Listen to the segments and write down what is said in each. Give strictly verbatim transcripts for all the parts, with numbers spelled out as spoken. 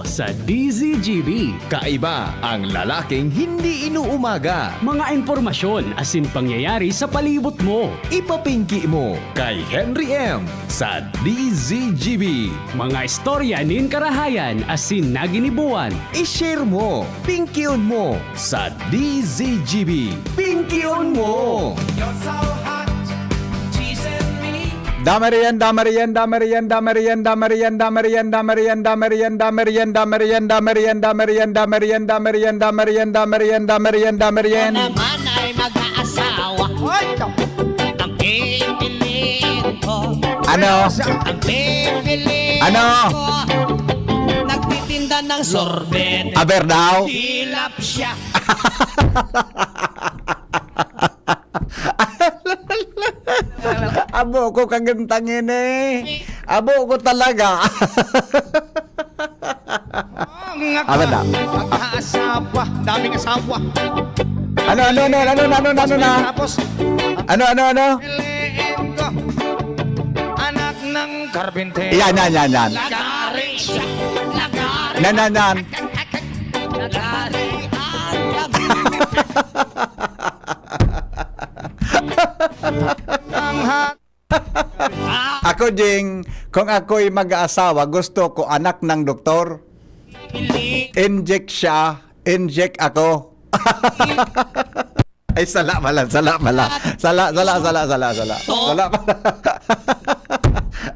Sa D Z G B, kaiba ang lalaking hindi inuumaga. Mga impormasyon asin pangyayari sa palibot mo. Ipapingki mo kay Henry M sa D Z G B. Mga istorya nin karahayan asin naginibuan. I-share mo, pingkion mo sa D Z G B. Pingkion mo! You're so hot, teasing me. Damarian, damarian, damarian, damarian, damarian, damarian, damarian, damarian, damarian, damarian, damarian, damarian, damarian, damarian, damarian, damarian, damarian, damarian. Ako naman ay mag-aasawa. Ay, naku. Ang pipiliin ko. Ano? Ang pipiliin Ano? ko. Nagtitinda ng sorbet. Aber daw? Tilapia. Abo ko kagantang ini. Abo ko talaga. Ang Ano na? Mag-aasawa. Daming asawa. Ano, ano, ano, ano, ano, ano, ano na? Tapos, Ano, ano, ano? piliin ko. Anak ng karpintero. Yan, yan, yan, yan. Lagari siya. Lagari. Nan, nan, nan. Lagari ang lagari. Ang ha- Ako, Jing, kung ako'y mag-aasawa, gusto ko anak ng doktor. Inject siya, inject ako. Ay, sala pala, sala pala. Sala, sala, sala, sala, sala. Sala pala.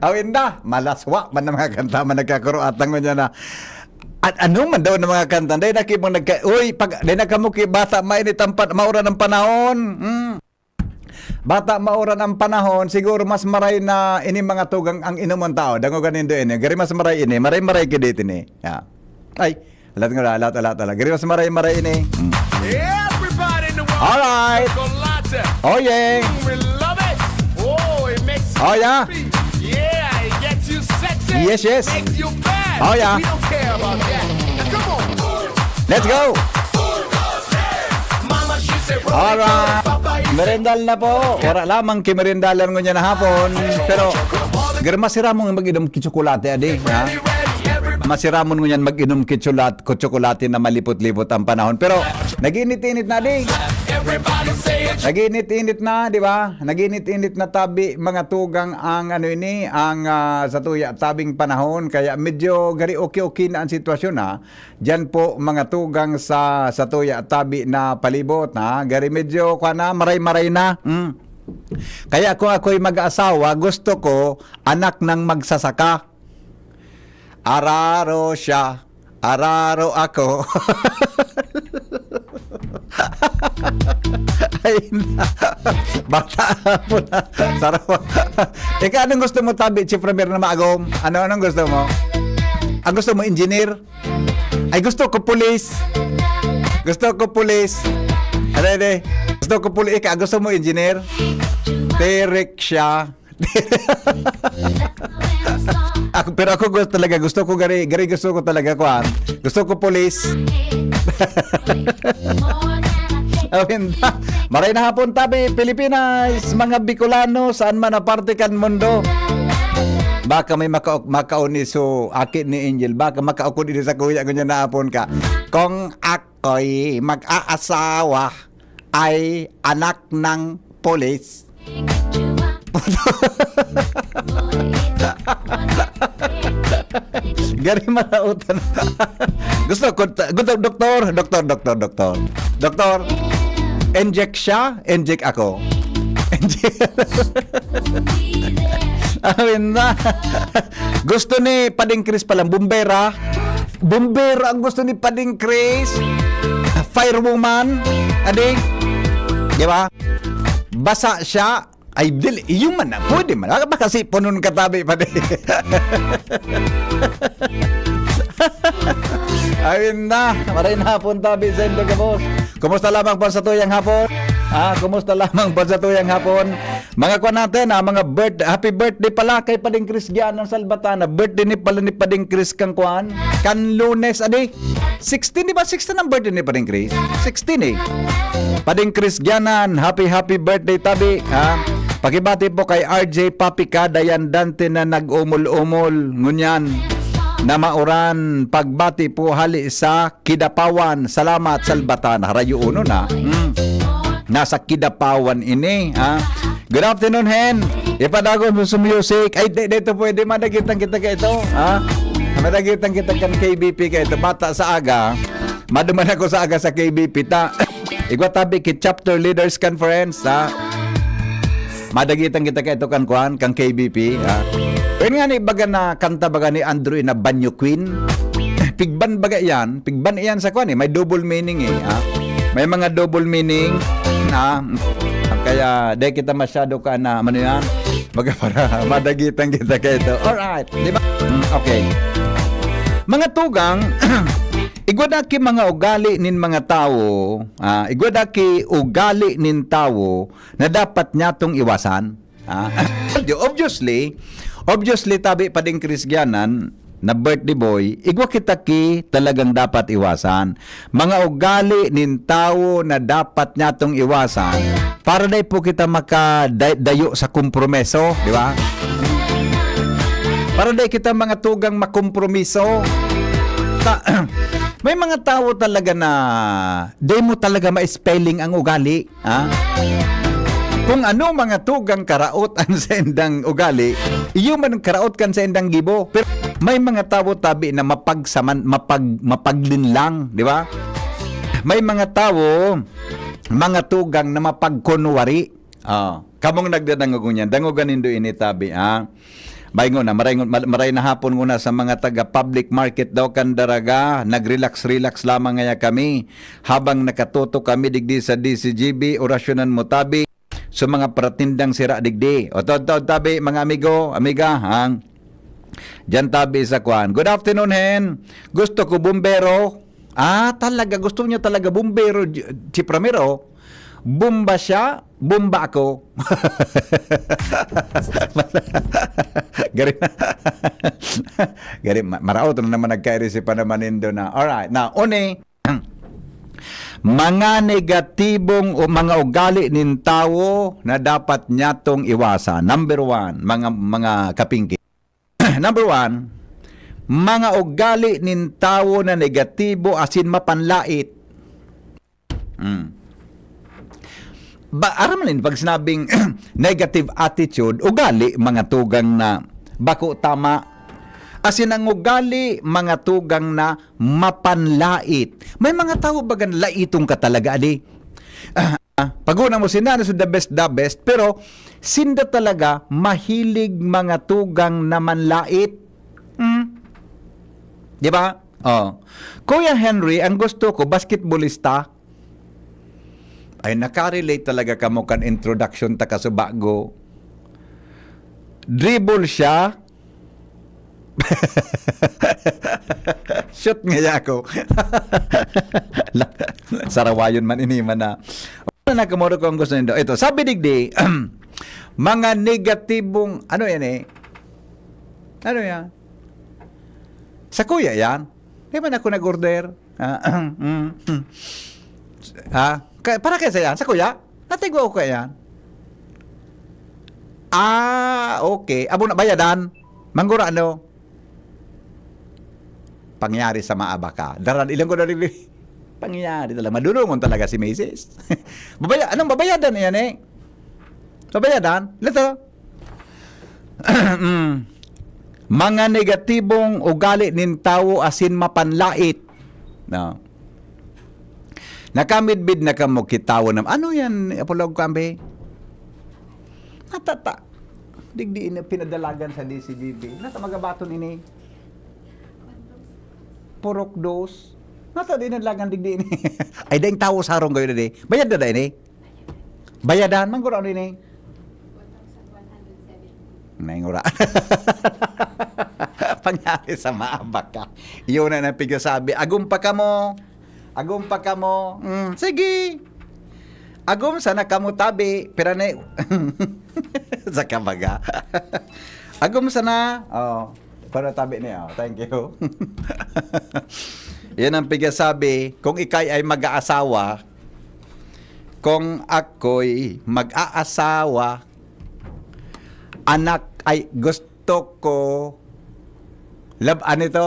Awin na, malaswa man ang mga kanta, man nagkakuruatan ko niya na. At ano man daw ng mga kanta, dahil nakibang nagka, uy, pag, dahil nakamuki, bata, mainit ang pan-, mauran ang panahon. Hmm. Bata, mauran ang panahon, siguro mas maray na ini mga tugang ang inomon tao. Dangoga nindo ini. Gari mas maray ini. Maray-maray ki dito ni. Yeah. Ay, alat nga, alat, alat, alat. Gari mas maray-maray ini. Mm. Everybody in the world Alright. Chocolate. Oh, yeah. Mm, we love it. Oh, it makes you Oh, yeah. happy. Yeah, it gets you sexy. Yes, yes. Makes you bad. Oh, yeah. We don't care about that. Now, come on. Let's go. Alright. Merendal na po. Wala lamang kimerindalan ngunyan na hapon. Pero, gari masiramon mag-inom ki tsokolate, adi. Ha? Masiramon ngunyan mag-inom ki tsolat-, ko tsokolate na malipot-lipot ang panahon. Pero, nag-init-init na, adi. Nag-init-init na, di ba? Nag-init-init na tabi, mga tugang ang ano ini, ang, ah, sa tuya, tabing panahon. Kaya medyo gari okay-okay na ang sitwasyon, ha. Diyan po, mga tugang sa, sa tuya, tabi na palibot, ha? Gari medyo, kwa na, maray-maray na. Mm. Kaya kung ako'y mag-asawa, gusto ko anak ng magsasaka. Araro siya, araro ako. Ay, na. Bata po na. Sarawa. Ika, anong gusto mo, tabi, Chief Ramir, na maagom? Ano, anong gusto mo? Ang gusto mo, engineer? Ay, gusto ko pulis. Gusto ko pulis. Ano, ano? Gusto ko pulis. Ika, gusto mo engineer? Tirik siya. Ako, pero ako gusto talaga, gusto ko gari, gari gusto ko talaga, kuan. Gusto ko pulis. Awin na. Maray na hapon, tabi, Pilipinas, mga Bicolano, saan man na parte kan mundo. Baka may maka-, makauni so aki ni Angel. Baka makaukod ini sa kuya ko niya na hapon ka. Kung ako'y mag-aasawa, ay anak ng polis. Gari malautan. Gusto ko, ta-, gusto, doktor, doktor, doktor, doktor. Doktor, inject siya, inject ako. Inject. Awin na. Gusto ni Pading Chris palang bumbera. Bumbera ang gusto ni Pading Chris. Firewoman. Adi? Di ba? Basa siya. Ay, dili. Iyo man na. Pwede man. Baka si punon katabi pa di. Ayun na. Maray na hapon tabi sa indo, gabos. Kumusta lamang po sa tuyang hapon? Ah, kumusta lamang po sa tuyang hapon? Mga kwan natin, ah, mga birth-, happy birthday pala kay Pading Chris Gian ng Salbatana. Birthday ni pala ni Pading Chris kang kwan. Kan Lunes, adi. Sixteen, di ba? Sixteen ang birthday ni Pading Chris? Sixteen eh. Pading Chris Gianan, happy, happy birthday, tabi, ha? Pakibati po kay R J Papi Kadayan Dante na nag-umol-umol. Ngunyan. na mauran, pagbati po hali sa Kidapawan. Salamat, Salbatan. Harayo uno na. Hmm. Nasa Kidapawan ini, ha? Good afternoon, Hen. Ipadagos mo sa music. Ay, di, dito pwede. Madagitan kita ka ito, ha? Madagitan kita kan K B P ka ito. Bata sa aga. Maduman ako sa aga sa K B P ta. Igwa tabi ki Chapter Leaders Conference, ha? Madagitan kita ka ito kan kuan, kan K B P, ha? Yun nga ni baga na kanta baga ni Andrew na Banyo Queen. Pigban baga yan, pigban iyan sa kuan eh, may double meaning eh, ha? May mga double meaning, ha? Kaya di kita masyado ka na, ano yan? Baga para madagitan kita ka ito. Alright, di ba? Mm, okay. Mga tugang, igwa na ki mga ugali nin mga tawo, ah, igwa na ki ugali nin tawo na dapat nyatong iwasan. Ah, obviously, obviously, tabi pa ding Kristiyanan na birthday boy, igwa kita ki talagang dapat iwasan. Mga ugali nin tawo na dapat nyatong iwasan para dai po kita makadayo sa kompromiso, di ba? Para dai kita mga tugang makompromiso. Ta- may mga tawo talaga na di mo talaga ma-spelling ang ugali, ha? Kung ano mga tugang karaot ang saindang ugali, iyo man ang karaot kan saindang gibo. Pero may mga tawo tabi na mapagsaman, mapag, mapaglinlang, di ba? May mga tawo, mga tugang na mapagkunwari. Ah, kamong nagdadangog niyan, dangogan nindo ini tabi, ha? Maray nguna, maray ngu-, mar-, maray na hapon nguna sa mga taga public market daw kan Daraga, nag-relax-relax lamang ngaya kami habang nakatutok kami digdi sa D C G B, orasyonan mo tabi sa mga paratindang sira digdi. O, taod-taod tabi, mga amigo, amiga, hang. Diyan tabi sa kwan. Good afternoon, Hen. Gusto ko bumbero. Ah, talaga, gusto niya talaga bumbero, J-, Chipramiro. Bomba siya, bomba ako. Gari, gari, ma-, maraot na naman nagkairisi pa naman nindo na. Alright, na, uni, mga negatibong o mga ugali nin tawo na dapat nyatong iwasan. Number one, mga, mga kapingki. Number one, mga ugali nin tawo na negatibo asin mapanlait. Mm. Ba, aram mo nin, pag sinabing negative attitude, ugali, mga tugang na bako tama. Asin ang ugali, mga tugang na mapanlait. May mga tawo bagan laitong ka talaga, adi. Ah, paguna mo, sinda na sa the best, the best, pero sinda talaga mahilig mga tugang na manlait. Hmm? Di ba? Oh. Kuya Henry, ang gusto ko, basketballista. Ay, nakarelate talaga kamo kan introduction ta ka sa bago. Dribble siya. Shoot ngaya ako. La-, sarawayon man ini man na. Wala na kamuro ko ang gusto nindo. Ito, sabi digdi, mga negatibong, ano yan eh? Ano yan? Sa kuya yan? Di man ako nag-order? Ah, mm, mm. Ha? Ka-, para kaya sa yan? Sa kuya? Natigwa ko kaya yan? Ah, okay. Abo na bayadan? Manggura ano? Pangyari sa maaba ka. Daran, ilang ko na rin. Pangyari talaga. Madulungon talaga si misis. Babaya-, anong babayadan na yan eh? Babayadan? Lito. Mm. Mga negatibong ugali nin tawo asin mapanlait. No. Nakamidbid na kamo kitawo na, ano yan, Apolog Kambe? Natata. Digdi ini pinadalagan sa D C G B. Nata magabaton ini. Purok dos. Nata di nadalagan digdi ini. Ay, daing tawo sa harong kayo na di. Bayad na da ini? Bayadan, mangguro ano ini? Naingura. Pangyari sa maabak ka. Iyon na nang pigasabi. Agum pa kamo. Agum pa kamo. Mm, sige. Agum sana kamo tabi. Pira na y-, sa kabaga. Agum sana. Oh, pero tabi niya. Oh, thank you. Yan ang pigasabi. Kung ikay ay mag-aasawa, kung ako'y mag-aasawa, anak ay gusto ko, Lab-, ano ito?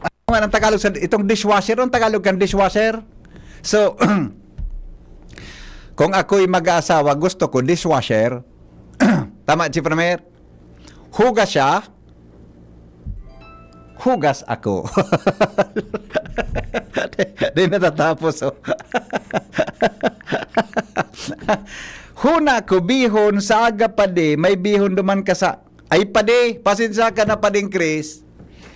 Ano nga ang Tagalog sa itong dishwasher? Ang Tagalog kan dishwasher? So, kung ako'y mag-aasawa, gusto ko dishwasher. Tama, Chief Ramer? Hugas siya, hugas ako. Di natatapos, oh. Huna ko bihon sa aga, padi, may bihon duman ka sa, ay, padi, pasensya ka na, Pading Chris.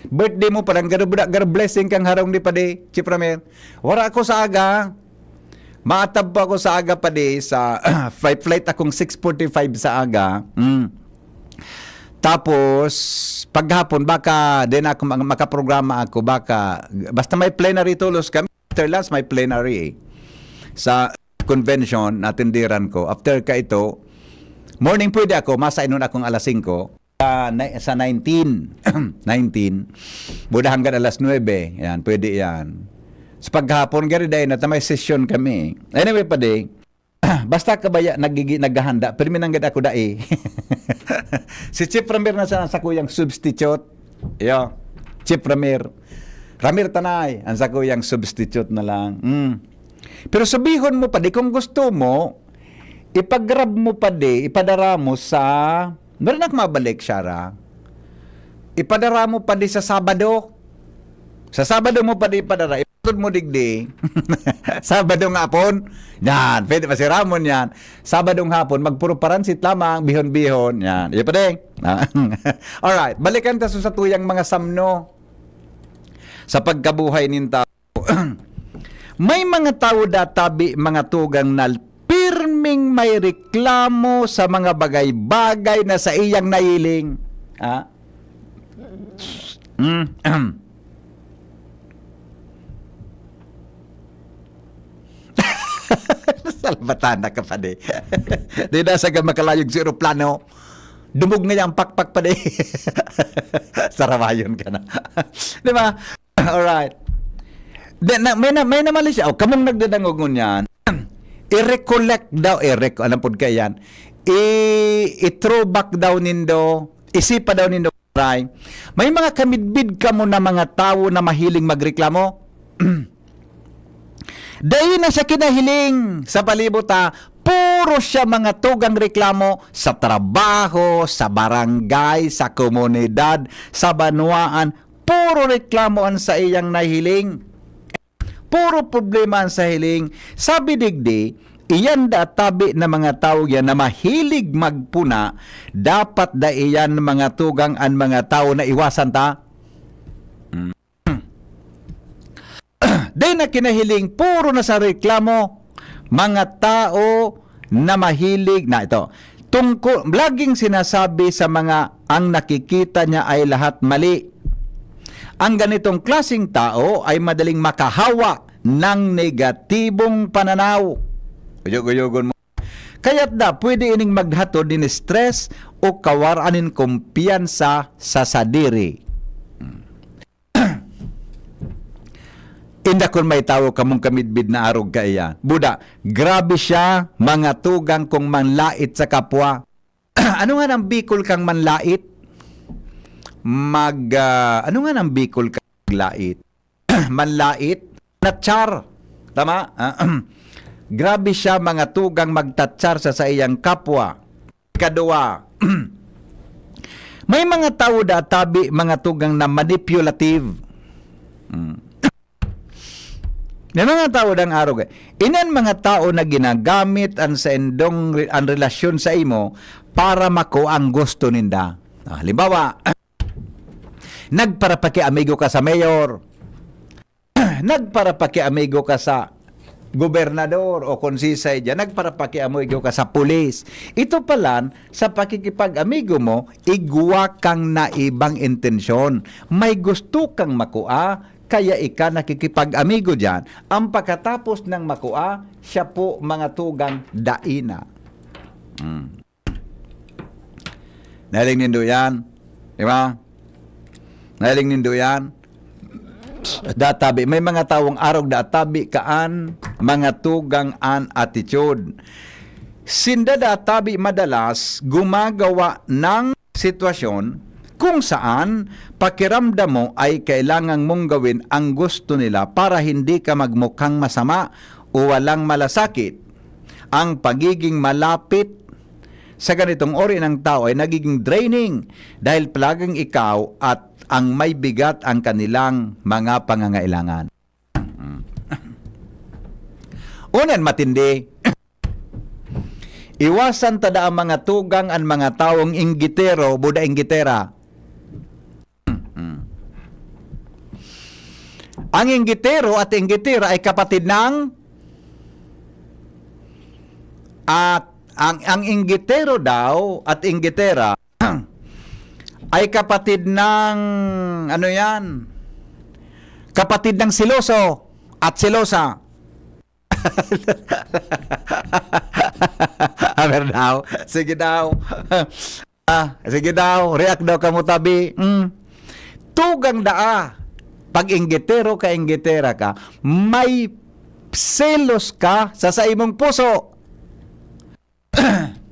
Birthday mo pa lang, garo, garo blessing kang harong ni padi, Chief Ramer. Wara ako sa aga. Maatab po ako sa aga, padi, sa flight, flight akong six forty-five sa aga. Mm. Tapos, paghapon, baka din ako mag-, makaprograma ako, baka, basta may plenary tulos kami. After lunch, may plenary eh. Sa convention, natindiran ko. After ka ito, morning pwede ako, masa inon akong alas singko. Sa, ni-, sa nineteen, nineteen, buda hanggang alas nuebe. Yan, pwede yan. Sa paghapon, gari dahil na may session kami. Anyway, padi, basta kabaya, nagigi-, naghahanda, pirmi nanggad ako dai. Si Chief Ramir na sa, sa kuyang substitute. Yo, Chief Ramir. Ramir Tanay, ang sa kuyang substitute na lang. Mm. Pero sabihon mo, padi, kung gusto mo, ipagrab mo, padi, ipadara mo sa, meron ako mabalik, Shara. Ipadara mo, padi, sa Sabado. Sa Sabado mo, padi, ipadara. Ipatod mo digdi. Sabado nga hapon. Yan, pwede pa si Ramon yan. Sabadong hapon, magpuro paransit lamang, bihon-bihon. Yan. Iyo, padi. Ah, alright, balikan ta sa satuyang mga samno sa pagkabuhay nin tawo. May mga tawo databi, mga tugang, na pirming may reklamo sa mga bagay-bagay na sa iyang nahiling. Ha? Mm. Salbatana ka pa di. Di na sa makalayog sa eroplano. Dumog na yang pakpak pa di. Sarawayon ka na. Di ba? Alright. Di, na, may na, may namali siya. O, kamong nagdadangog ngunyan. I-recollect daw, i-rec-, alam pod ka yan. I, i-throwback daw nindo, isipa daw nindo, Ray. May mga kamidbid kamo na mga tawo na mahiling magreklamo. Dai na siya kinahiling sa palibot, ha. Puro siya mga tugang reklamo sa trabaho, sa barangay, sa komunidad, sa banwaan. Puro reklamo an saiyang nahiling. Puro problema an sa hiling. Sabi digdi, iyan da tabi na mga tawo yan na mahilig magpuna, dapat da iyan mga tugang an mga tawo na iwasan ta. Mm. Di na kinahiling, puro na sa reklamo, mga tao na mahilig na ito. Tungkol, laging sinasabi sa mga ang nakikita niya ay lahat mali. Ang ganitong klaseng tao ay madaling makahawa ng negatibong pananaw. Uyog-uyogon mo. Kaya't da, pwede ining maghatod nin stress o kawaran nin kumpiyansa sa sadiri. Hmm. Inda kun may tawo kamong kamidbid na arog kaiyan. Buda, grabe siya, mga tugang kong manlait sa kapwa. Ano nga nang Bicol kang manlait? Mag, ah, ano nga nang Bicol kang manlait? Manlait? Tatsar. Tama? Ah, grabe siya, mga tugang, magtatsar sa saiyang kapwa. Ikaduwa, may mga tawo da tabi, mga tugang, na manipulative. Mm. May mga tawo dang arog. Inan mga tawo na ginagamit an saindong re-, an relasyon sa imo para makua ang gusto ninda. Ah, halimbawa, nagparapakiamigo ka sa mayor, nagparapakiamigo ka sa gobernador o konsisay diyan, nagparapakiamigo ka sa pulis. Ito palan, sa pakikipag-amigo mo, igwa kang naibang intensyon. May gusto kang makua, kaya ika nakikipag-amigo diyan. Ang pagkatapos ng makua, siya po, mga tugang, dai na. Mm. Nahiling nindo yan? Di ba? Nahiling nindo yan? Databi. May mga tawong arog databi kaan, mga tugang an attitude. Sinda databi madalas gumagawa ng sitwasyon Kung saan pakiramdam mo ay kailangan mong gawin ang gusto nila para hindi ka magmukhang masama o walang malasakit. Ang pagiging malapit sa ganitong uri ng tao ay nagiging draining dahil palaging ikaw at ang may bigat ang kanilang mga pangangailangan. Unan matindi. Iwasan ta daa mga tugang an mga tawong inggitero, buda inggitera. Ang inggitero at inggitera ay kapatid ng, at ang, ang inggitero daw at inggitera ay kapatid ng, ano yan? Kapatid ng siloso at silosa. Aber daw. Sige daw. Ah, sige daw, react daw kamo tabi. Mm. Tugang daa, pag inggitero ka, inggitera ka, may selos ka sa saimong puso.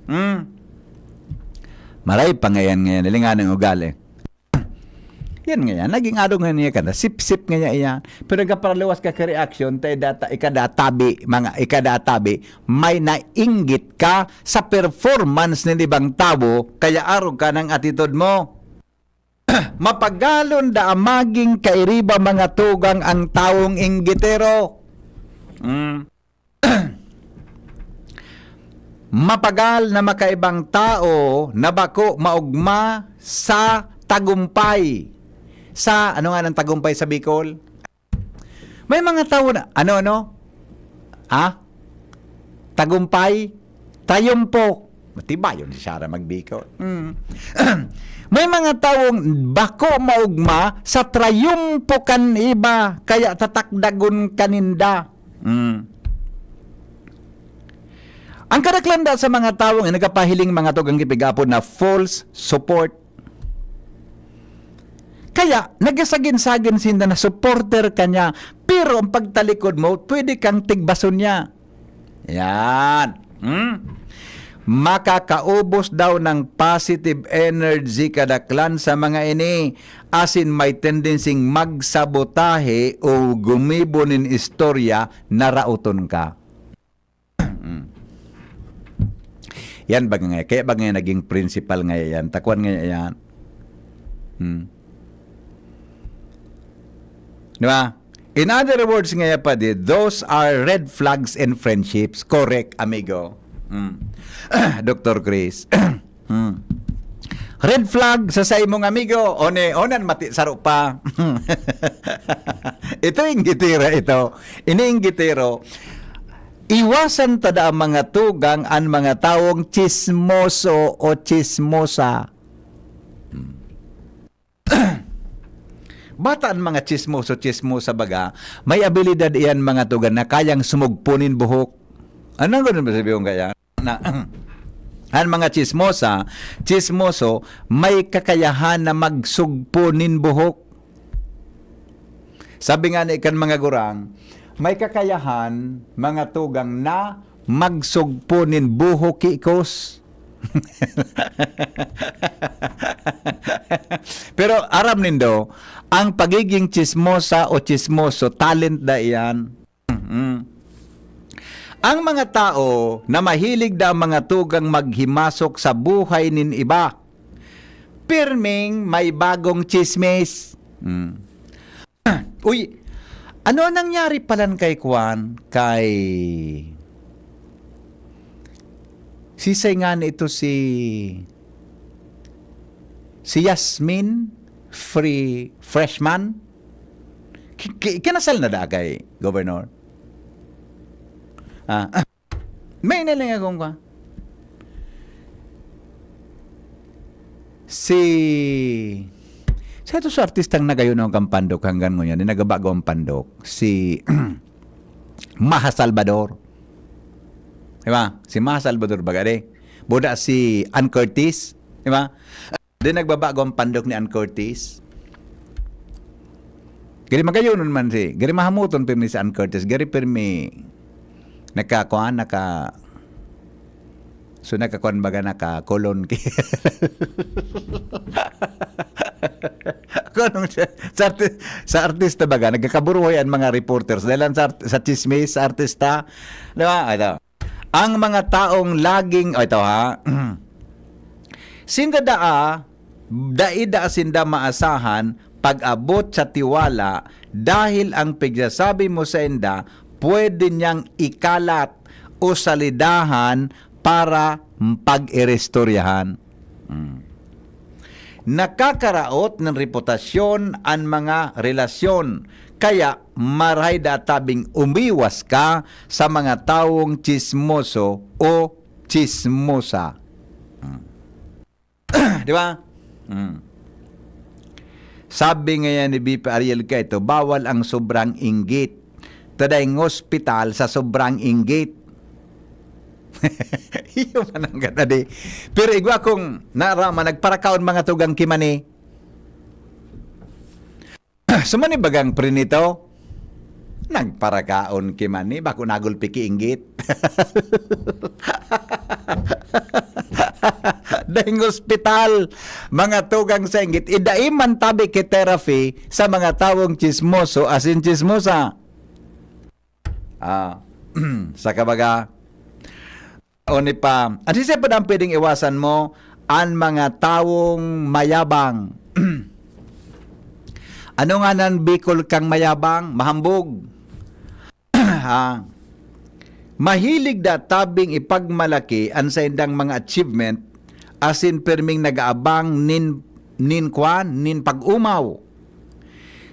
Mm. Maray pa ngayon, ngayon, hilingan ng ugali. Yan nga yan, naging adong nga niya kanta, sip-sip nga niya iyan. Pero nagkaparaluwas ka ka reaksyon, tayo data, ikadatabi, mga ikadatabi, may nainggit ka sa performance ng ibang tao, kaya arog ka ng attitude mo. Mapagalon da maging kairiba mga tugang ang tawong inggitero. Mm. Mapagal na makaibang tao na bako maugma sa tagumpay. Sa, ano nga ng tagumpay sa Bicol? May mga tao na, ano, ano? Ha? Tagumpay? Trayumpo. Matibayon si Sarah magbiko. Mm. May mga tawong bako maugma sa trayumpo kan iba, kaya tatakdagon kaninda. Mm. Ang kadaklanda sa mga tawong nagkapahiling mga tugang gipigapod na false support. Kaya, nagasagin-sagin sinda na supporter ka niya, pero ang pagtalikod mo, pwede kang tigbason niya. Yan. Hmm? Makakaubos daw ng positive energy kadaklan sa mga ini, asin may tendency magsabotahe o gumibo nin istorya na raoton ka. Mm. Yan ba nga, kaya ba nga naging principal nga yan? Takuan nga yan. Hmm. Di ba? In other words nga yan, padi, those are red flags in friendships. Correct, amigo. Hmm. Doktor Chris. Hmm. Red flag sa saimong amigo. O ni, onan mati, saro pa. Ito inggitira ito. Ini inggitero. Iwasan ta da ang mga tugang, ang mga tawong tsismoso o tsismosa. Hmm. Bata ang mga tsismoso, tsismosa baga, may abilidad iyan mga tugang na kayang sumugpo nin buhok. Ano ang ganun ba sabi kong kaya? Na, ang mga tsismosa, tsismoso, may kakayahan na magsugpo nin buhok. Sabi nga ni kan mga gurang, may kakayahan, mga tugang, na magsugpo nin buhok kikos. Pero aram nindo, ang pagiging tsismosa o tsismoso, talent da iyan. Mm. Ang mga tao na mahilig da ang mga tugang maghimasok sa buhay nin iba, pirming may bagong tsismis. Mm. Uy, ano nangyari palan kay Kwan? Kay sisay nga na ito si si Yasmin Free Freshman? Ki-, ki-, kinasal na da kay Governor? Ah, may na lang akong kwa. Si, sa ito sa artistang nagayon ang pandok hanggang ngayon, nagabago ang pandok, si Maha Salvador. Di ba? Si Maha Salvador baga, di? Buda si Ann Curtis. Di ba? Di nagbabago ang pandok ni Ann Curtis. Gari magayonon man si, gari mahamuton pirmi si Ann Curtis, gari pirmi nakakuan, naka, So, nakakuan baga, nakakulon ki-, Kunong sa, sa arti-, sa artista baga, nagkakaburuhay ang mga reporters. Dahil lang sa art-, sa chismis, sa artista, di ba? Ito. Ang mga taong laging, oh, ito ha, sinda daa, dai daa sinda maasahan pag-abot sa tiwala dahil ang pigsasabi mo sainda pwede niyang ikalat o salidahan para pag-iristoryahan. Mm. Nakakaraot ng reputasyon an mga relasyon, kaya marahay daa tabing umiwas ka sa mga tawong tsismoso o tsismosa. Mm. Di ba? Mm. Sabi ngayon ni B P Ariel Caeto, bawal ang sobrang inggit. Tadaing ospital sa sobrang inggit. Iyo man ang gana di. Pero igwa kong narama, nagparakaon mga tugang ki mani. Sumani bagang prinito? Nagparakaon ki mani, bako nagulpi ki inggit. Daing ospital, mga tugang sa inggit, idai man tabi ki therapy sa mga tawong tsismoso asin tsismosa. Ah, sa kabaga, o ni pa, ano siya pa ang pwedeng iwasan mo? An mga tawong mayabang. Ano nga nan Bicol kang mayabang? Mahambog. Ha? Mahilig da tabing ipagmalaki an saindang mga achievement, asin pirming nag-aabang nin, nin kwan, nin pag-umaw.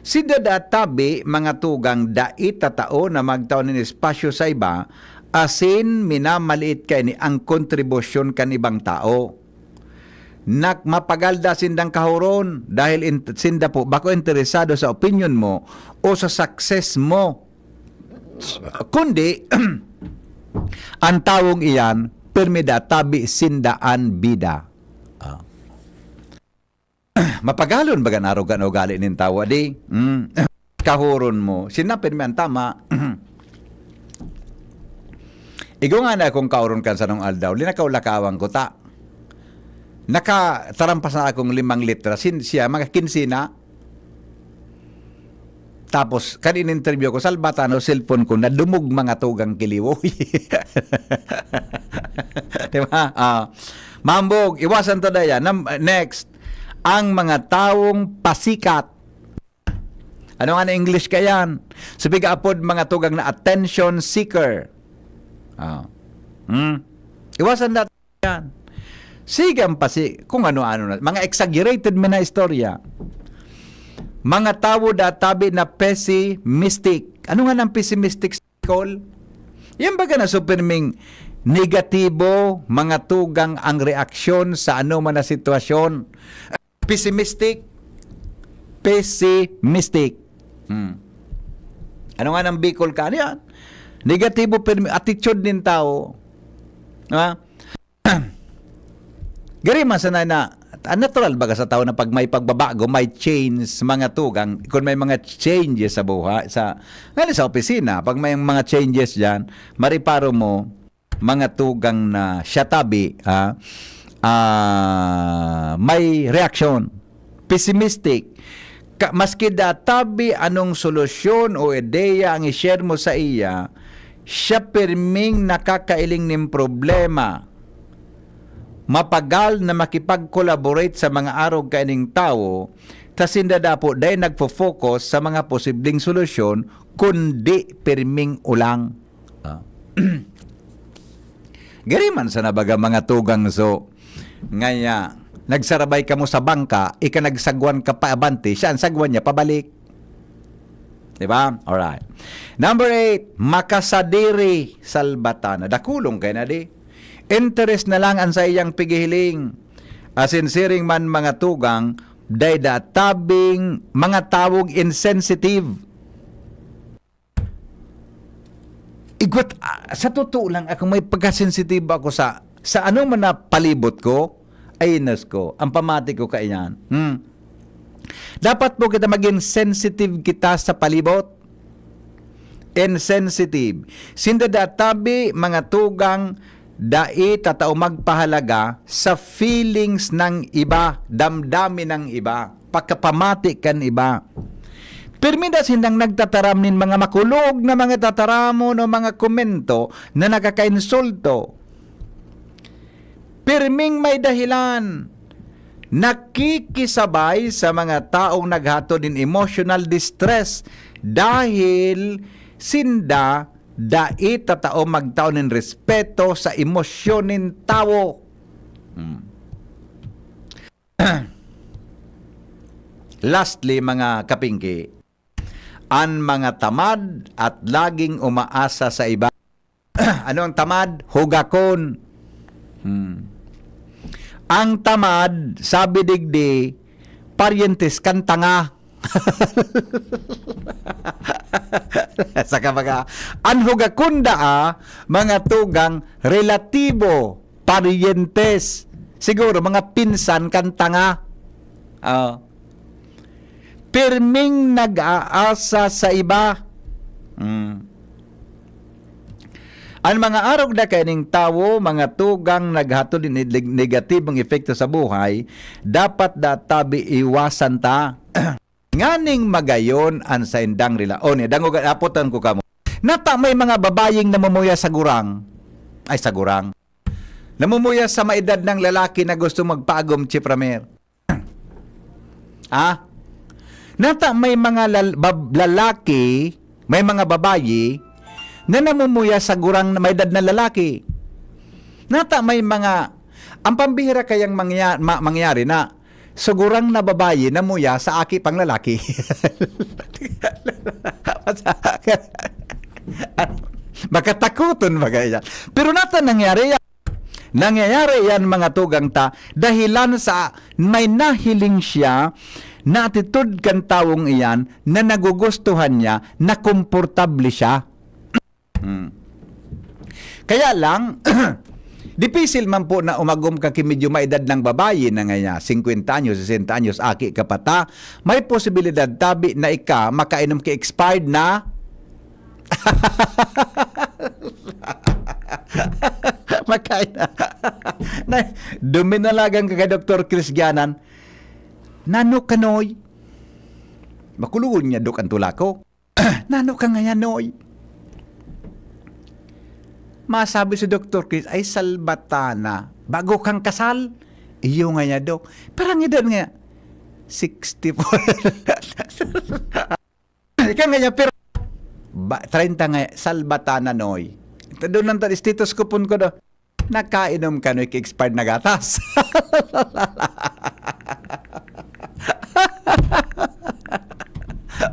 Sinda da tabi, mga tugang, dai tatao na magtao nin espasyo sa iba, asin minamaliit kaini ang kontribusyon kan ibang tao. Nak-, mapagal da sindang kahuron dahil in-, sinda po bako interesado sa opinyon mo o sa success mo. Kundi, ang tawong iyan, pirmi da tabi sinda an bida. Ah. Mapagalon baga an arog kan ugali nin tawo, adi? Mm. Kahuron mo. Sinapin mi an tama. Igwa ngani akong kahuron kan sarong aldaw, linakaw-lakawan ko ta. Nakatarampas na akong limang litra. Sin-, siya, mga kinse na. Tapos, kan in-interview ko, salbatan o cellphone ko, nadumog mga tugang kiliwoy. Di ba? Ah, mambog, iwasan ta daya. Nam-, next, ang mga tawong pasikat. Ano nga na English ka yan? Sabi ka apod mga tugang na attention seeker. Ah. Hmm? Iwasan natin yan. Sige ang pasi-, kung ano-ano na. Mga exaggerated mi na istorya. Mga tawo da tabi na pessimistic. Ano nga ng pessimistic sa Bicol? Yan baga na supirming negatibo, mga tugang ang reaksyon sa ano man na sitwasyon. Pessimistic. Pessimistic. Hmm. Ano nga ng Bicol ka? Ano yan? Negatibo, pirmi, attitude nin tao. Ha? Gari man sana na, ah, natural baga sa tao na pag may pagbabago, may change, mga tugang, kung may mga changes sa buhay, sa, ngali sa opisina, pag may mga changes dyan, mariparo mo, mga tugang na siya tabi, ha, ah, may reaksyon, pessimistic. Ka-, maski da tabi anong solusyon o ideya ang i-share mo sa iya, siya pirming nakakailing nin problema. Mapagal na makipag-collaborate sa mga arog kaining tawo, ta sinda dapo dai nagfo-focus sa mga posibleng solusyon, kundi pirming olang. Ah. Gari man sana baga mga tugang so, ngaya, nagsarabay kamo sa bangka, ika nagsagwan ka pa abante, siya ang sagwan niya pabalik. Di ba? Alright. Number eight, makasadiri, salbatana. Dakulong kayo na di. Interes na lang ang sa iyang pigihiling. Asin siring man mga tugang, dai da tabing mga tawong insensitive. Igwat, ah, sa totoo lang, ako may pagkasensitibo ako sa, sa ano man na palibot ko, ay, nas ko, ang pamati ko kaiyan. Hmm. Dapat po kita maging sensitive kita sa palibot. Insensitive. Sinda da tabi, mga tugang, dai ta tao magpahalaga sa feelings ng iba, damdamin ng iba, pakapamati kan iba. Pirmi da sindang nagtataram nin mga makulog na mga tataramon o mga komento na nakakainsulto. Pirming may dahilan, nakikisabay sa mga taong naghatod nin emotional distress dahil sinda dai ta tao magtao nin respeto sa emosyon nin tawo. Hmm. Lastly, mga kapingki, an mga tamad at laging umaasa sa iba. Ano ang tamad? Hugakon. Hmm. Ang tamad, sabi digdi, paryentes kan tanga. Saka baga, an hugakon daa, mga tugang, relatibo, paryentes, siguro mga pinsan kan tanga. Oh. Pirming nag-aasa sa iba. Hmm. An mga arog na kaining tawo, mga tugang naghatod nin neg-, negatibong epekto sa buhay, dapat da tabi iwasan ta. Nganing magayon an saindang rela-, o, ni, dangoga, apotan ko kamo. Nata may mga babayeng namumuya sa gurang, ay, sa gurang. Namumuya sa maedad ng lalaki na gusto magpaagom, Chief Ramer. Ah? Nata may mga lal-, bab-, lalaki, may mga babayi na namumuya sa gurang na may edad na lalaki. Nata may mga, ang pambihira kayang mangya-, ma-, mangyari na sa gurang na babayi namuya sa aki pang lalaki. Baka takuton, baga yan. Pero nata nangyari yan. Nangyayari yan, mga tugang ta, dahilan sa may nahiling siya na atitod kan tawong iyan na nagugustuhan niya, na komportable siya. Hmm. Kaya lang, dipisil man po na umagom ka ki medyo maedad ng babayi na ngaya, singkwenta anyos, sesenta anyos, aki ka pa ta, may posibilidad tabi na ika makainom ki expired na Makain na. Na, duminalagan ka kay Doktor Chris Gianan. "Nano ka, Noy?" Makulungon niya, Dok, ang tula ko. "Nano ka ngayan, Noy?" Masabi si Doktor Chris, "Ay, salbatana. Bago kang kasal?" "Iyo ngayan, Dok." "Parang edad nga?" "Sixty-four." Ika nga niya, pero ba, treinta nga, salbatana, Noy. Doon lang ta, stethoscope ko do. Nakainom ka, Noy, ki expired na gatas.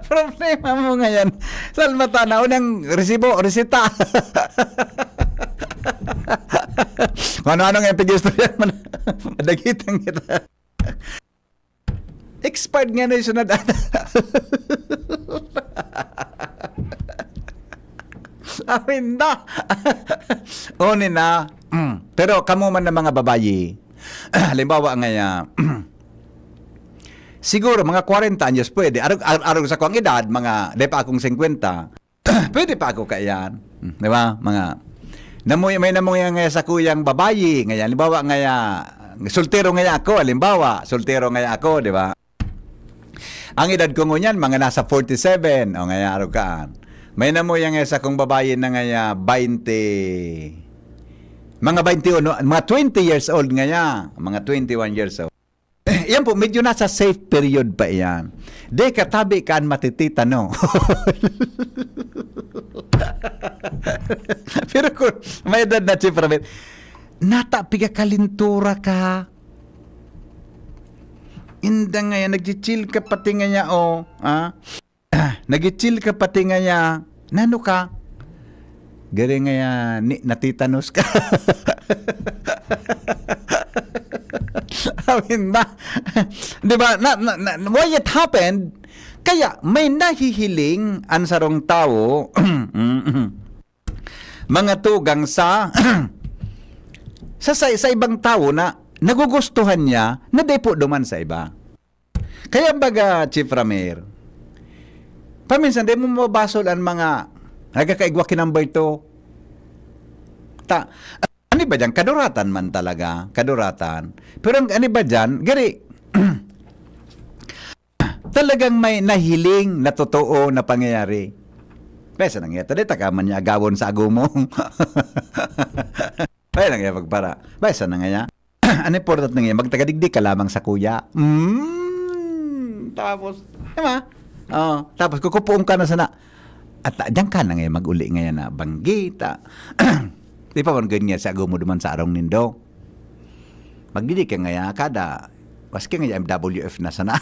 Problema mo ngayon. Salbatana, unang resibo, resita. Kung ano-ano nga yung pag-istorya mo na. Madagitan kita. Expired nga na yung sunod, ana. Amin na. Oni na. Mm. Pero kamo man na mga babayi, halimbawa ngaya, siguro mga kwarenta anyos pwede. Arog, ar-, arog sa kuwang edad, mga, di pa akong singkwenta. Pwede pa ako kaiyan. Hmm, di ba? Mga, namuya, may namuya nga sa kuyang babayi, ngayon, halimbawa, ngaya, soltero ngaya ako, halimbawa, soltero ngaya ako, di ba? Ang edad ko ngunyan, mga nasa forty-seven, o ngaya, arokaan. May namuya nga sa kong babayi na ngaya, twenty, mga twenty-one, mga twenty years old ngaya, mga twenty-one years old. Yan po, medyo nasa safe period pa iyan. Di ka tabi ka an matitita, no? Pero kung may edad na, Chief Ramil, nata, pigakalintura ka. Inda nga yan, nagchichil ka pati nga niya, oh. Ah? Nagchichil ka pati nga niya, nano ka? Gari nga yan, ni, natitanos ka. Amin na. Di ba? Na, na, na, why it happened? Kaya may nahihiling ang sarong tawo, mga tugang sa, sa, sa, sa ibang tawo na nagugustuhan niya na di po duman sa iba. Kaya baga, Chief Ramir, paminsan di mo mabasol ang mga nagkakaigwa ki number two. Ta, Ano ba dyan? Kaduratan man talaga. Kaduratan. Pero ang ano ba dyan? Gari, talagang may nahiling na totoo na pangyayari. Pesa na nga, dali, taka man niya agawon sa agumong. Pwede na nga magpara. Pesa na nga niya. Ano important na nga, magtagadigdi ka lamang sa kuya. Mm, tapos, di ba? Oh, tapos kukupuon ka na sana. At ah, diyan ka na nga mag-uli ngayon na banggita. Di pa man ganyan sa agomo duman sa arong nindo. Magdidi ka nga ya, kada, maski nga ya M W F na sana.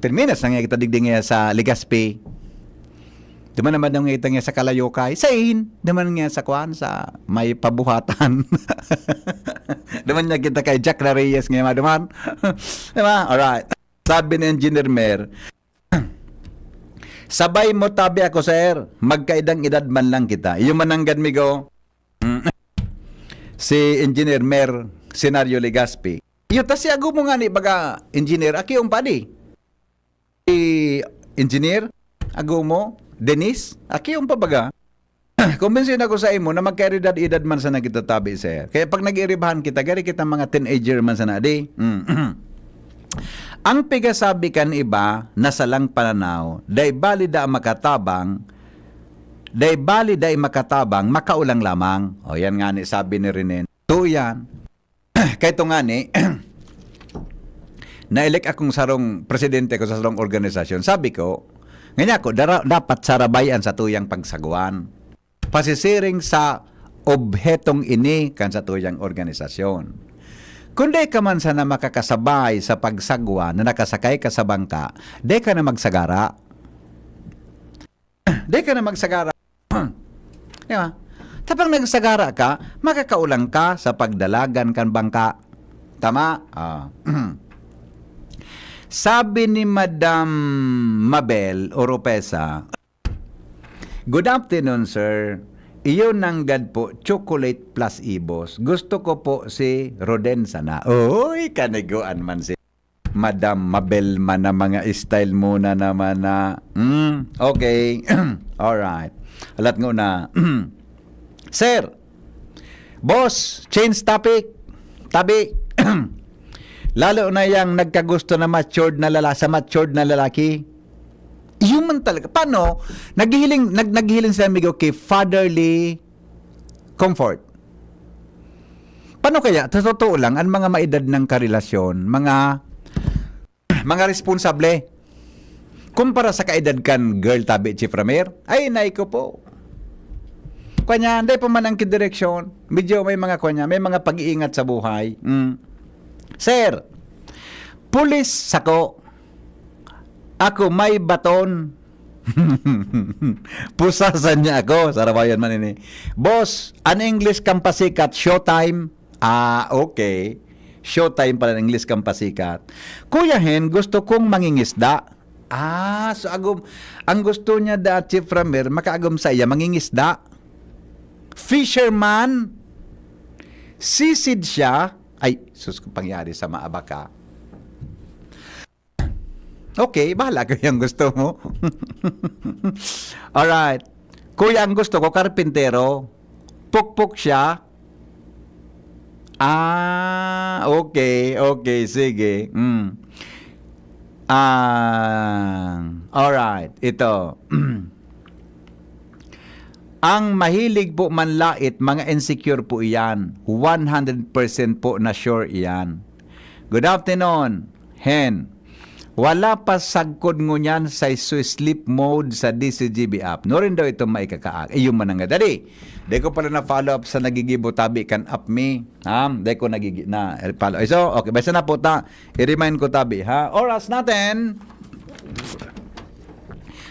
Terminas na nga kita digdi nga sa Legazpi. Duman naman daw nga kita nga sa Kalayokay. Sain? Duman nga sa kwan, sa may pabuhatan. Duman nga kita kay Jack Reyes nga maduman. Di ba? Alright. Sabi ni Engineer Mer, "Sabay mo tabi ako, sir. Magkaidang edad man lang kita." Iyo mananggad, migo. Mm. Si Engineer Mer Senario Legaspi. Iyo, ta si agomo ngani baga, Engineer, aki yung padi. Si Engineer, agomo, Dennis, aki yung pabaga. Kumbinsin ako sa imo na magkaedad-edad man sana kita tabi, sir. Kaya pag nag-iiribahan kita, gari kita mga teenager man sana, di? Mm. Ang pigasabi kan iba na salang pananaw, dai bali da makatabang, dai bali dai makatabang, makaulang lamang. O, yan nga ni sabi ni Renen. Totoo yan. Kay ito nga ni, na-elect akong sarong presidente ko sa sarong organisasyon. Sabi ko, ngani ako, dara-, dapat sarabayan sa tuyang pagsagwan. Pasisiring sa obhetong ini kan sa tuyang organisasyon. Kung di ka man sana makakasabay sa pagsagwa na nakasakay ka sa bangka, di ka na magsagara. Di ka na magsagara. Di ba? Tapang nagsagara ka, makakaulang ka sa pagdalagan kan bangka. Tama? Ah. Sabi ni Madam Mabel Oropesa, "Good afternoon, sir. Iyo nanggad po, chocolate plus ibos. Gusto ko po si Roden sana." Uy, kaniguan man si Madam Mabel man na mga style muna naman na. Hmm, okay. Alright. Alat ngona. Sir, boss, change topic. Tabi. Lalo na yang nagkagusto na matured na lala-, sa matured na lalaki. Yun man talaga. Paano? Naghihiling, nag-, naghihiling sila, amigo, kay fatherly comfort. Paano kaya? Sa totoo lang, ang mga maedad ng karelasyon, mga, mga responsable, kumpara sa kaedad kan girl tabi, Chief Ramir, ay, nay ko po. Kanya, hindi pa man ang kidireksyon. Medyo may mga kanya, may mga pag-iingat sa buhay. Mm. Sir, pulis sako. Ako may baton. Pusasan niya ako. Sarabayan man ini. Boss, an English kan pasikat, showtime. Ah, okay. Showtime pala an English kan pasikat. Kuya Hen, gusto kong mangingisda. Ah, so agom, ang gusto niya da, Chief Ramir, makaagom sa iya, mangingisda. Fisherman, sisid siya. Ay, sus, kung pangyari sa maabak ka. Okay, bahala ko yung gusto mo. Alright. Kuya, ang gusto ko, karpintero. Pukpok siya. Ah, okay, okay, sige. Mm. Ah, alright. Ito. Ang mahilig po manlait, mga insecure po iyan. One hundred percent po na sure iyan. Good afternoon, Hen. Wala pa sagkod ngunyan sa su-, sleep mode sa D C G B app. Nurin daw itong maikakaak. Iyo man ang dali. Di ko pala na-follow up sa nagigibo tabi kan app mi. Ha? Di ko nagigi-, na-follow. So, okay. Basta na po ta. I-remind ko tabi, ha? Oras natin.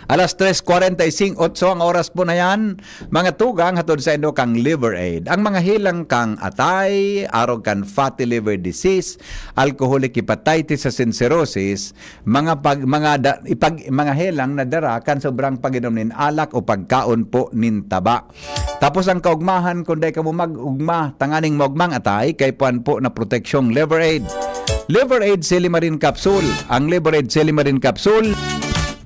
Alas tres kwarenta y cinco, otso ang oras po na yan. Mga tugang hatod sa indo kang Liver Aid. Ang mga helang kang atay, arog kan fatty liver disease, alcoholic hepatitis sa cirrhosis, mga pag-, mga da-, ipag-, mga helang na dara kan sobrang pag-inom nin alak o pagkaon po nin taba. Tapos ang kaugmahan, kung dai kamo mag-ugma, tanganing maugmang atay, kay puan po na proteksyong Liver Aid. Liver Aid Silimarin Capsule. Ang Liver Aid Silimarin Capsule,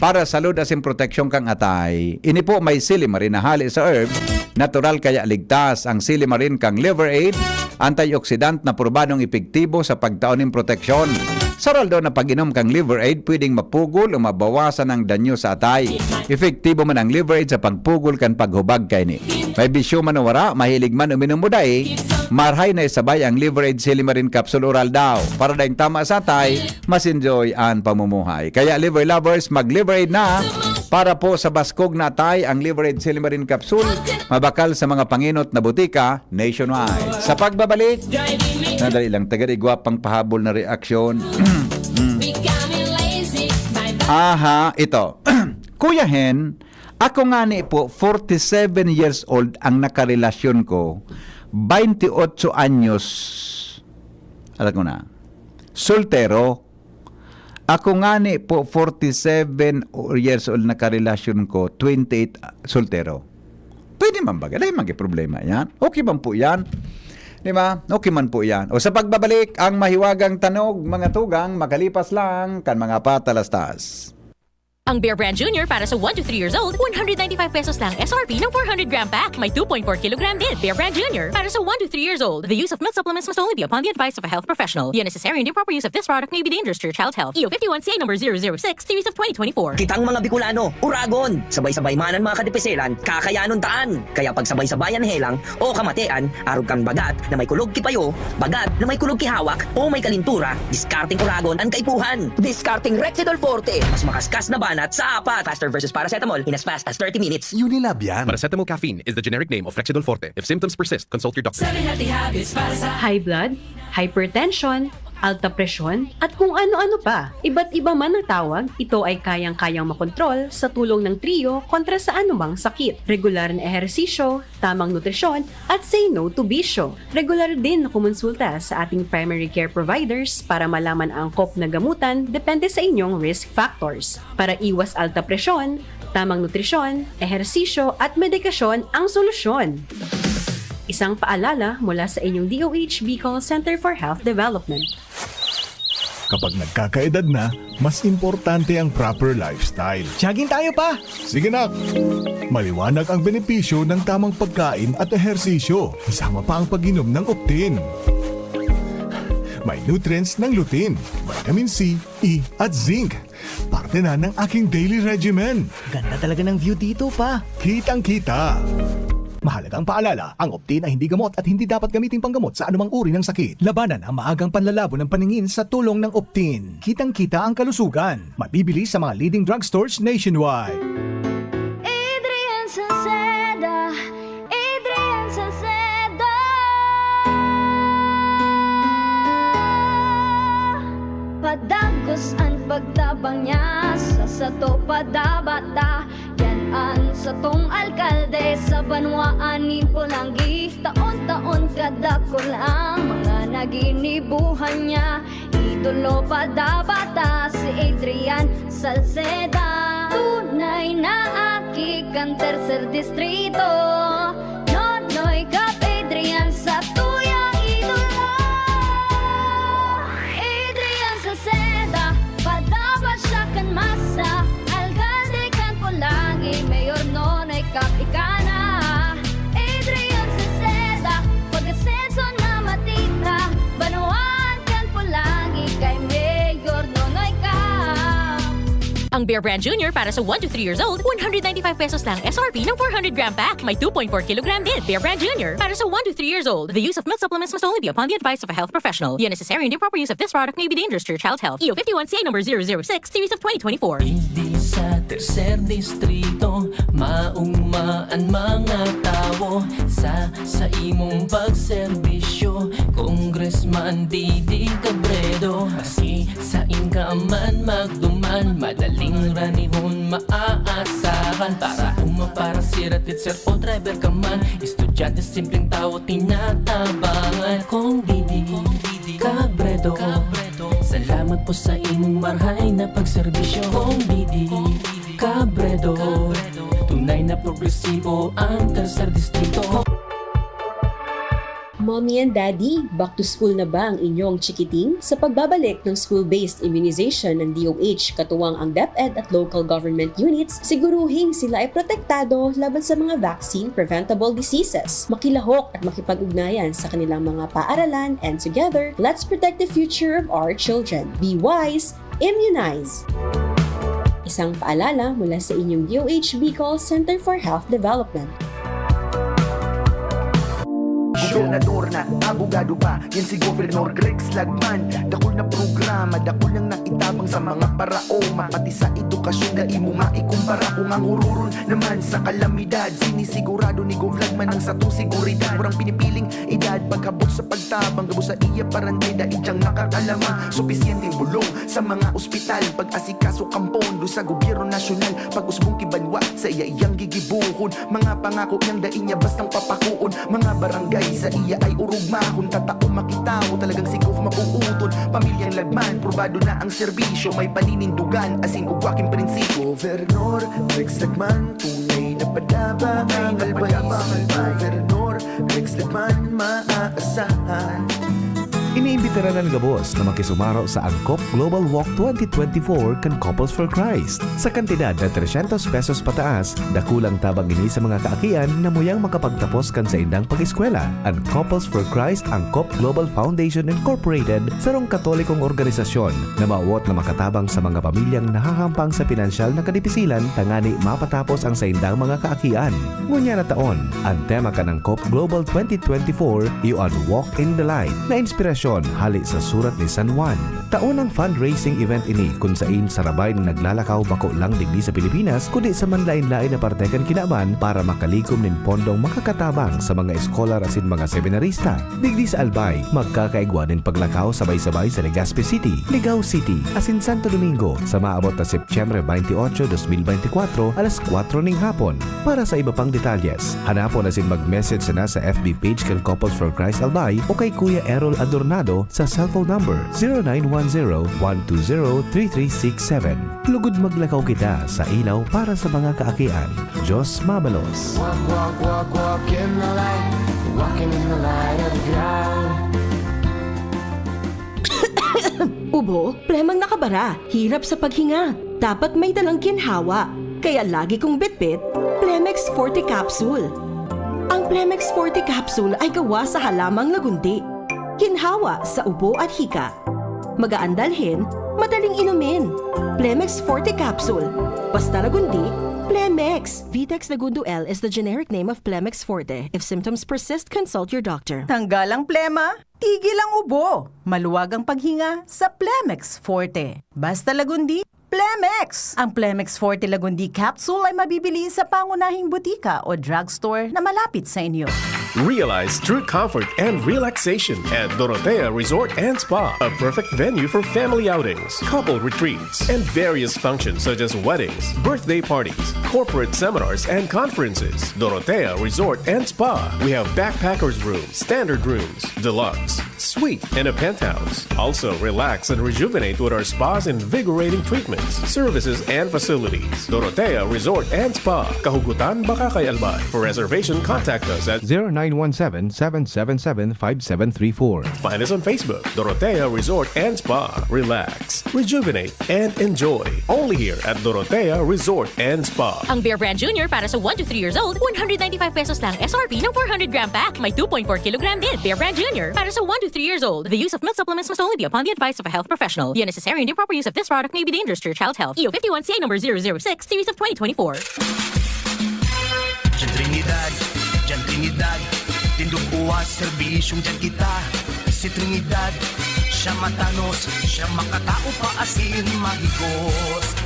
para sa salud asin proteksyon kan atay. Ini po may silimarin na hale sa herb, natural kaya ligtas. Ang silimarin kan Liver Aid, antioxidant na probadong epektibo sa pagtao nin proteksyon. Sa raldo na pag-inom kan Liver Aid, pwedeng mapugol o mabawasan ang danyo sa atay. Epektibo man ang Liver Aid sa pagpugol kan paghubag kaini. May bisyo man o wara, mahilig man uminom o dai, marhay na isabay ang Liver Aid Silimarin Capsule Oral daw. Para daing tama sa atay, mas enjoy an pamumuhay. Kaya Liver Lovers, mag Liver Aid na! Para po sa baskog na atay, ang Liver Aid Silimarin Capsule, mabakal sa mga pangenot na botika nationwide. Sa pagbabalik, nadali lang, tagadi gwapang pahabol na reaksyon. Mm. Aha, ito. Kuya Hen, ako ngani po, forty-seven years old ang nakarelasyon ko, twenty-eight anyos, alam ko na, soltero. Ako ngani po, forty-seven years old, nakarelasyon ko, twenty-eight, soltero. Pwede man ba? Dahil maging problema yan. Okay man po yan. Di ba? Okay man po yan. O sa pagbabalik, ang mahiwagang tanog, mga tugang, makalipas lang kan mga patalastas. Ang Bear Brand Junior para sa one to three years old, one hundred ninety-five pesos lang S R P ng four hundred gram pack. May two point four kilogram din. Bear Brand Junior para sa one to three years old. The use of milk supplements must only be upon the advice of a health professional. The unnecessary and improper use of this product may be dangerous to your child's health. E O fifty-one C A number zero zero six, series of twenty twenty-four. Kitang mga Bicolano, Uragon, sabay-sabay man an mga kadipiselan, kakayanon taan. Kaya pagsabay-sabayan helang o kamatean, arog kan bagat na may kulog ki payo, bagat na may kulog ki hawak, o may kalintura, diskarteng Uragon an kaipuhan. Diskarteng Rexidol Forte, mas makaskas na banat sa apat. Faster versus paracetamol in as fast as thirty minutes. Unilab yan. Paracetamol caffeine is the generic name of Rexidol Forte. If symptoms persist, consult your doctor. Seven healthy habits para sa High blood, hypertension, alta presyon, at kung ano-ano pa. Iba't iba man ang tawag, ito ay kayang-kayang makontrol sa tulong ng Trio kontra sa anumang sakit. Regular na ehersisyo, tamang nutrisyon, at say no to bisyo. Regular din na kumonsulta sa ating primary care providers para malaman ang angkop na gamutan depende sa inyong risk factors. Para iwas alta presyon, tamang nutrisyon, ehersisyo, at medikasyon ang solusyon. Isang paalala mula sa inyong D O H Bicol Center for Health Development. Kapag nagkakaedad na, mas importante ang proper lifestyle. Jogging tayo, pa! Sige, nak! Maliwanag ang benepisyo ng tamang pagkain at ehersisyo, kasama pa ang pag-inom ng Optin. May nutrients ng lutein, vitamin C, E, at zinc. Parte na ng aking daily regimen. Ganda talaga ng view dito, pa. Kitang-kita. Mahalagang paalala, ang Optin ay hindi gamot at hindi dapat gamiting panggamot sa anumang uri ng sakit. Labanan ang maagang panlalabo ng paningin sa tulong ng Optin. Kitang-kita ang kalusugan. Mabibili sa mga leading drugstores nationwide. Adrian Salceda, Adrian Salceda. Padagos an pagtabang niya sa sato, padabata. Yan an satong alkalde sa banwaan nin Polangui. Taon-taon kadakul ang mga naginibuhan niya. Idolo padabata si Adrian Salceda. Tunay na aki kan Tercer Distrito. Nonoy Cap Adrian sa tuyang idolo. Adrian Salceda, padaba siya kan masa. Alkalde kan Polangui, Mayor Nonoy Cap ika na. Adrian Salceda, pag-asenso na matita. Banwaan kan Polangui kay Mayor Nonoy Cap. Ang Bear Brand Junior para sa one to three years old, one hundred ninety-five pesos lang S R P ng four hundred gram pack. May two point four kilogram din. Bear Brand Junior para sa one to three years old. The use of milk supplements must only be upon the advice of a health professional. The unnecessary and improper use of this product may be dangerous to your child's health. E O fifty-one C A number zero zero six, series of twenty twenty-four. Digdi sa Tercer Distrito, mauma an mga tawo sa, sa imong pagserbisyo. Congressman Didi Cabredo, maski sain ka man magduman, madaling ranihon maaasahan. Para uma, para sira, teacher o driver ka man, estudyante, simpleng tawo, tinatabangan. Kong Didi Cabredo, salamat po sa imong marhay na pagserbisyo. Kong Didi Cabredo, tunay na progresibo ang Tercer Distrito. Mommy and Daddy, back to school na ba ang inyong chikiting? Sa pagbabalik ng school-based immunization ng D O H, katuwang ang DepEd at local government units, siguruhing sila ay protektado laban sa mga vaccine-preventable diseases. Makilahok at makipag-ugnayan sa kanilang mga paaralan, and together, let's protect the future of our children. Be wise, immunize! Isang paalala mula sa inyong D O H Bicol Center for Health Development. Gobernador na, abogado pa, yan si Governor Rex Lagman. Dakul na programa, dakul nang naitabang sa mga paraoma. Pati sa edukasyon, dai mo maikumpara. Kung ang ururon naman sa kalamidad, sinisigurado ni Gov Lagman ang satong seguridad. Murang pinipiling edad, paghabot sa pagtabang, gabos sa iya parantay, dai diyang nakakalamang. Supisyenteng bulong sa mga ospital, pag-asikaso kan pondo sa gobyerno nasyonal, pag-usbong ki banwa, sa iya iyang gigibuhon. Mga pangako niyang dai niya bastang papakuon. Mga barangay sa iya ay urugmahon. Tatao makitawo talagang si Gov mapuuton. Pamilyang Lagman, probado na ang serbisyo. May paninindugan, asin ugwa king prinsipyo. Governor Rex Lagman, tunay na padaba ang albay. Si Governor Rex Lagman, maaasahan. Iniimbitaran an gabos na makisumaro sa Angkop Global Walk twenty twenty-four kan Couples for Christ. Sa kantidad na tresyentos pesos pataas, dakulang tabang ini sa mga kaakian na muyang makapagtapos kan saindang pag-eskwela. An Couples for Christ Angkop Global Foundation Incorporated, sarong Katolikong organisasyon na mawot na makatabang sa mga pamilyang nahahampang sa pinansyal na kadipisilan tangani mapatapos ang saindang mga kaakian. Ngunyan na taon, an tema kan Angkop Global twenty twenty-four iyo an Walk in the Light, na inspirasyon hali sa Surat ni San Juan. Taon ang fundraising event ini kun sain sarabay na naglalakaw bako lang digdi sa Pilipinas kundi sa manlaen-laen na parte kan kinaban para makalikom nin pondong makakatabang sa mga eskolar asin mga seminarista. Digdi sa Albay, magkakaigwa nin paglakaw sabay-sabay sa Legazpi City, Ligao City, asin Santo Domingo sa maabot na Setyembre twenty-eight, twenty twenty-four, alas kwatro ning hapon. Para sa iba pang detalyes, hanapon asin mag-message sana sa F B page kan Couples for Christ Albay o kay Kuya Errol Adornado sa cellphone number zero nine one zero, one two zero, three three six seven. Lugod maglakaw kita sa ilaw para sa mga kaakian. Diyos mabalos. Walk, walk, walk, walk in the light. Walking in the light of God. Ubo, plemang nakabara, hirap sa paghinga. Dapat may dalang ginhawa. Kaya lagi kong bitbit, Plemex Forte Capsule. Ang Plemex Forte Capsule ay gawa sa halamang lagundi. Ginhawa sa ubo at hika. Magaan dalhin, madaling inumin. Plemex Forte Capsule. Basta lagundi, Plemex. Vitex Lagundo L is the generic name of Plemex Forte. If symptoms persist, consult your doctor. Tanggal ang plema, tigil ang ubo, maluwag ang paghinga sa Plemex Forte. Basta Lagundi, Plemex! Ang Plemex Forte Lagundi Capsule ay mabibili sa pangunahing butika o drugstore na malapit sa inyo. Realize true comfort and relaxation at Dorotea Resort and Spa, a perfect venue for family outings, couple retreats, and various functions such as weddings, birthday parties, corporate seminars, and conferences. Dorotea Resort and Spa. We have backpackers room, standard rooms, deluxe, suite, and a penthouse. Also, relax and rejuvenate with our spa's invigorating treatments, services, and facilities. Dorotea Resort and Spa, Kahugutan, Bacacay, Albay. For reservation, contact us at zero nine one seven, seven seven seven, five seven three four. Find us on Facebook, Dorotea Resort and Spa. Relax, rejuvenate, and enjoy. Only here at Dorotea Resort and Spa. Ang Bear Brand Junior para sa one to three years old, one hundred ninety-five pesos lang S R P ng four hundred gram pack. May two point four kilogram din. Bear Brand Junior para sa one to three years old. The use of milk supplements must only be upon the advice of a health professional. The unnecessary and improper use of this product may be dangerous to your child's health. E O fifty-one C A number zero zero six, series of twenty twenty-four. Diyan Trinidad, diyan Trinidad, tindog uwas, serbisyong diyan kita. Si Trinidad, siya matanos, siya makatao pa asin mahigos.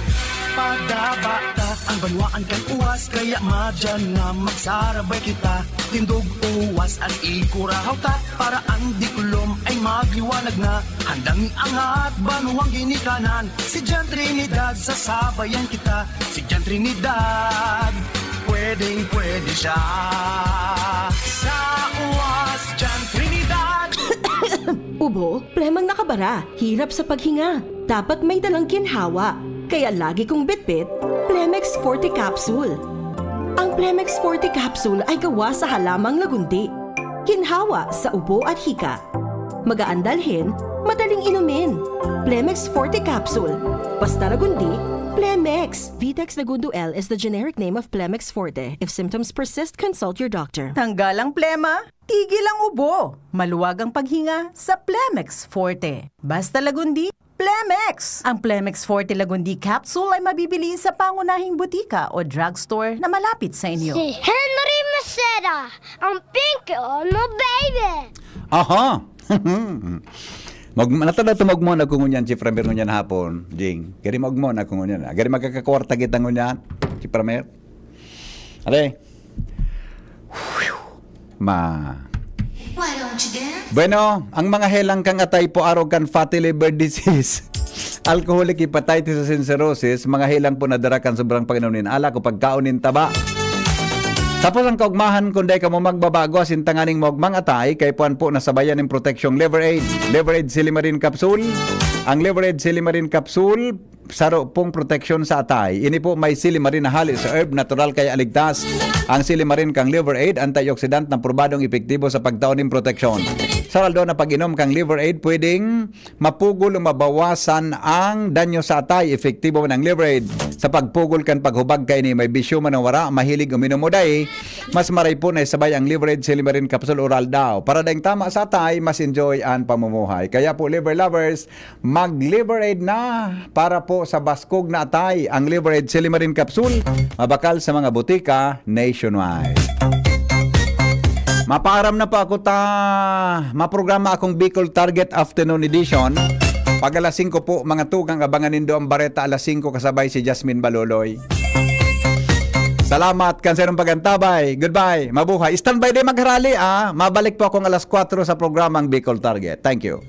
Padaba ta ang banwaan kan uwas, kaya madyan na magsarabay kita. Tindog uwas an ikurahaw ta, para an diklom ay magliwanag na. Handang iangat banwang ginikanan, si Jan Trinidad, sasabayan kita. Si Jan Trinidad, pwedeng pwede siya. Sa uwas, Jan Trinidad. Ubo, plemang nakabara, hirap sa paghinga. Dapat may dalang ginhawa. Kaya lagi kong bitbit, Plemex Forte Capsule. Ang Plemex Forte Capsule ay gawa sa halamang lagundi. ginhawa sa ubo at hika. Magaan dalhin, madaling inumin. Plemex Forte Capsule. Basta Lagundi, Plemex! Vitex Lagundo L is the generic name of Plemex Forte. If symptoms persist, consult your doctor. Tanggal ang plema, tigil ang ubo. Maluwag ang paghinga sa Plemex Forte. Basta Lagundi, Plemex! Ang Plemex Forte Lagundi Capsule ay mabibili sa pangunahing butika o drugstore na malapit sa inyo. Si Henry Maceda, ang pinky on my baby! Aha! Mag, natada ito magmuhan ako ngunyan, Chief Ramir, ngunyan hapon, Jing. Gari magmuhan ako ngunyan. Gari magkakakwarta kita ngunyan, Chief Ramir. Ale. Ma. Why don't you dance? Bueno, ang mga helang kan atay po arog kan fatty liver disease, alcoholic hepatitis asin cirrhosis, mga helang po na dara kan sobrang pag-inom nin alak o pagkaon nin taba. Tapos ang kaugmahan, kung dai kamo magbabago, asin tanganing maugmang atay, kaipuhan po na sabayan nin proteksyong Liver Aid. Liver Aid Silimarin Capsule. Ang Liver Aid Silimarin Capsule, saro pong proteksyon sa atay. Ini po may silimarin na hali sa herb, natural kaya ligtas. Ang silimarin kang Liver Aid, antioxidant na probadong epektibo sa pagtao nin proteksyon. Sa aldaw na pag-inom kang Liver Aid, pwedeng mapugol o mabawasan ang danyo sa atay. Epektibo man ang Liver Aid sa pagpugol kan paghubag kaini. May bisyo man o wara, mahilig uminom o dai, mas maray po na isabay ang Liver Aid Silimarin Capsule Oral daw. Para daing tama sa atay, mas enjoy ang pamumuhay. Kaya po, Liver Lovers, mag-Liver Aid na para po sa baskog na atay. Ang Liver Aid Silimarin Capsule, mabakal sa mga butika nationwide. Mapaaram na po ako ta, maprograma akong Bicol Target Afternoon Edition. Pag alas singko po, mga tugang, abangan nindo ang bareta alas singko kasabay si Jasmine Baloloy. Salamat kan sa inyong pag-antabay. Goodbye. Mabuhay. Standby din magharali, ah. Mabalik po akong alas kwatro sa programang Bicol Target. Thank you.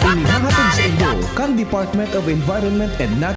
Inihahatid sa inyo kan Department of Environment and Natural